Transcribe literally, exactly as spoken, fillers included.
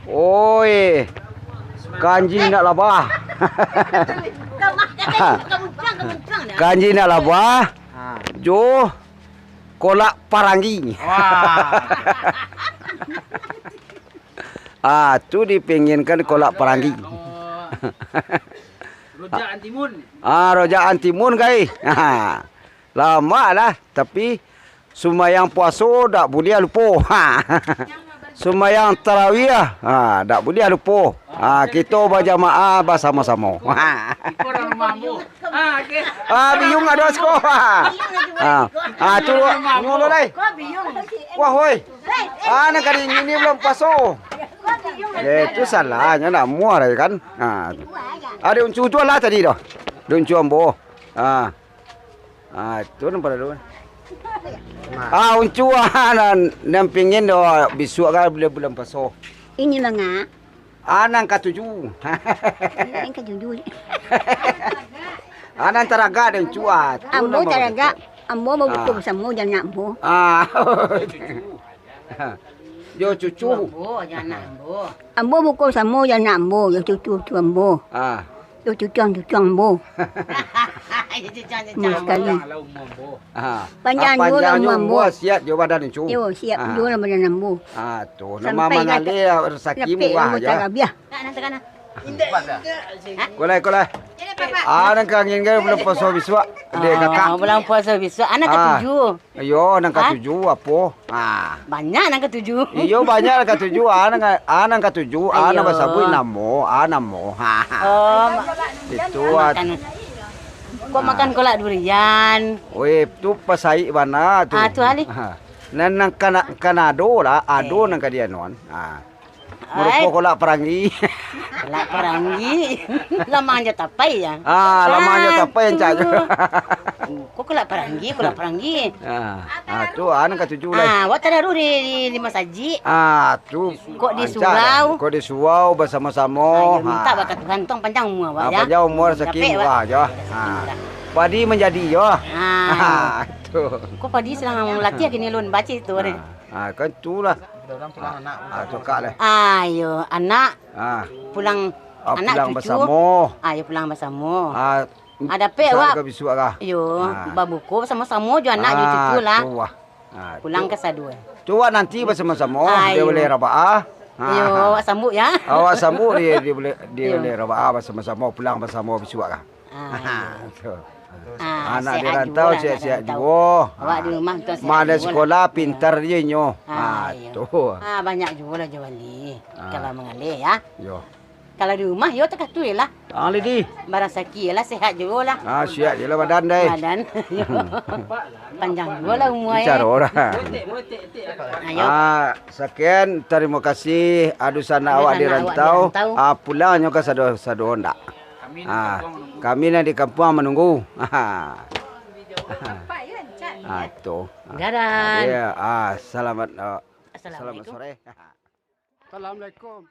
Oi, kanji nak labah. Kanji nak labah. Jo kolak paranggi. Wah. Ah, tu dipinginkan kolak paranggi. Rojak antimun. Ah, rojak antimun, kai. Lamak lah, tapi sumayang puaso dak buliah lupo. Ha. Sumayang tarawih, ha, dak buliah lupo. Ha, kito bajamaah basamo-samo. Ha. Iko urang rumah ambo. Ah, oke. Ah, biyung ado siko. Ha. Ah, tu nyo lo lai. Wah, hoi. Ah, nan ka dingin ni bulan puaso. Eh, tu salahnyo nak muah lai kan. Ha. Ado uncu tu lah tadi tu. Ado uncu ambo. Ha. Ah, tu nampak dulu. Ah, uncu ah, nan, nan pingin doh bisuak kan bulan, bulan puaso. Ini manga. Ah, nan katuju. Ini katuju. Ah, nan taragak deh uncu ah. Tu ambo nan taragak, ambo babuko basamo jo anak ambo. Ah. Jo cucu. Ambo, jo anak ambo. Ambo buko basamo jo anak ambo, jo cucu-cucu ambo. Ah. Yo, cucuang-cucuang ambo. Yo, cucuang-cucuang ambo. Banyak sekali. Ha. Panjang juo lah umua ambo. Siat juo badan uncu. Yo, siat juo lah badan ambo. Ha, tu. Sampai mangalih rasaki murah aja. Kolai, kolai. Ah, nan kangen kan bulan puaso bisuak. Dek kakak. Bulan puaso bisuak. Anak katuju. Iyo, nan katuju apo? Ah. Banyak nan katuju. Iyo, banyak nan katuju. Ah, nan, ah, nan katuju. Ah, nan basabuik namo. Ah, namo. Ha. Oh, itu ah. Kok makan kolak durian? Weh, tu pasaik bana tu. Ah, tu ali. Ha. Nan, nan kana, kana ado lah, ado nan ka dianuan. Ha. Marupo kolak paranggi. Kolak paranggi. Lamang jo tapai ya. Ah, lamang jo tapai ancak jo. Kok kolak paranggi, kolak paranggi. Ah, ah, tu, ah, nan katuju lah. Ah, awak tadaruah di, di, di masajik. Ah, tu. Kok di surau. Kok di surau basamo-samo. Mintak bak ka Tuhan, tong panjang umua awak ya. Panjang umua, rasaki murah jo. Ah. Padi manjadi jo. Ah, tu. Kok padi sadang latiah kini lun baca tu deh. Ah, kan tu lah. Ah, ah, tu kak lah. Ah, iyo, anak. Ah. Pulang, ah, anak pulang cucu. Basamo. Ah, iyo, pulang basamo. Ah, dapek awak ka bisuak kah? Iyo, babuko basamo-samo jo anak jo cucu lah. Tu lah. Ah, pulang tu. Kasadua. Tu awak nanti basamo-samo, ah, di iyo. Balai rabaah. Ah. Iyo, awak sambuik ya. Awak sambuik di, di balai, di balai rabaah basamo-samo, pulang basamo bisuak kah? Ah, iyo. Tu. Ah, anak di rantau sihat-sihat juo. Awak di rumah tu sihat juo lah. Mak ado sikola, pintar juo inyo. Ah, iyo. Tu. Ah, banyak juo lah jo bali. Ah. Kalau mangalih ya. Yo. Kalau di rumah yo takah tu lah. Ah, Lidi. Barasaki lah, sihat juo lah. Ah, sihat juo lah badan deh. Badan. Yo. Panjang juo lah umua eh. Bicaro lah. Ayo. Ah, sekian, terima kasih. Adusan awak di rantau. Ah, pulangnyo ka sado-sado ndak? Ah, kami nan di kampuang manunggu. Ah, tu. Dadah. Ya, ah, selamat, ah, selamat sore. Assalamualaikum.